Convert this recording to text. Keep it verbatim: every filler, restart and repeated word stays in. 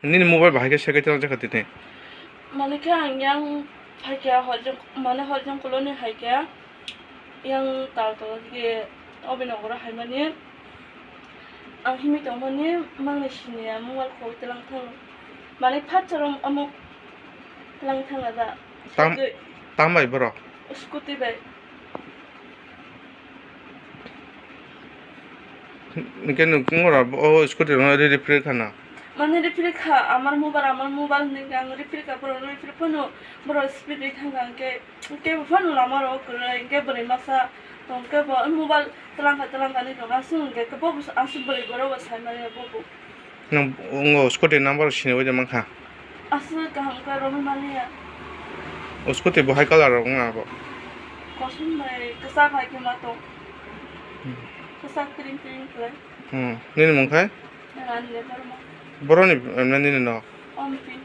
Nini mobile bahai khe sekai tong jakha tini. Mane khe ang yang phaikha horjong, mane horjong koloni haikha yang tal tolo digi obinogoro haimani ang himi tongmani mangni siniya mobile khoi telang thang mane phat chorong omo telang thang ada. Tam, Tei tam bai borok? Scooty bai. Hingke nwng oro o scooty rok no ri ri phri khana? Mane ri phri kha, amar mobile, amar mobile hinwi ang ri phri kha, borok ri phri phano, borok speed ri thang kha, hingke, hingke bo phano lama rok kwrwi, hingke bwrwi masa tong khe bo mobile twlang kha, twlang kha hinwi tong aswk hingke bo aswk bwrwi borok bo sai manya bo bo. Nwng wngo scooty number sini bai de mankha? Aswk kaham khe romwi maliya. O scooty bo hai colour rok wngna bo? Kosom bai kwchak hai khe ma tong. Hmm. Kwchak tring tring khlai. Hmm. Nini mung khai? Rani le borok ma. Boroni, em, nini no? Ompi.